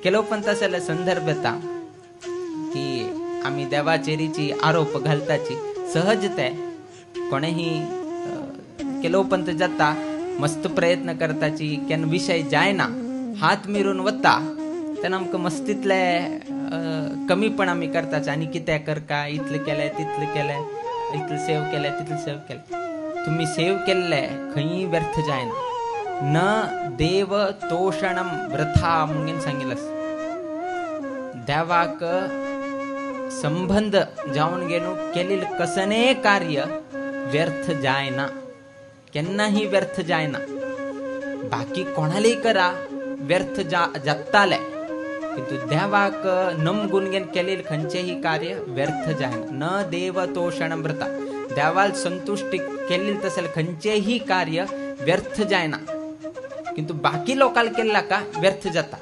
केलो पण तसले संदर्भ येता की आमी देवाचेरीची आरोप घालताची सहज ते कोणेही केलो पंत जाता मस्त प्रयत्न करताची केन्ना विशय जायना हात मिरून वता तेन्ना आमकां मस्तीतले कमीपण आमी करताचे आनी कितें करका, इतलें केलें तितलें केलें, इतलें सेव केलें तितलें सेव केलें. तुमी सेव केल्ले खंयी व्यर्थ जायना. न देव तोषणम व्रथा म्हणून सांगितलं. देवाक संबंध जावन घेवन केलेले कसने कार्य व्यर्थ जायना, केन्नाही व्यर्थ जायना. बाकी कोणालेय करा व्यर्थ जाताले, किंतु देवाक नमगुण घेवन केलेले खंयचेही कार्य व्यर्थ जायना. न देव तोषणम व्रथा, देवाल संतुष्टी केलेले तसले खंयचेही कार्य व्यर्थ जायना, किंतु बाकी लोकांक केल्ला का व्यर्थ जाता.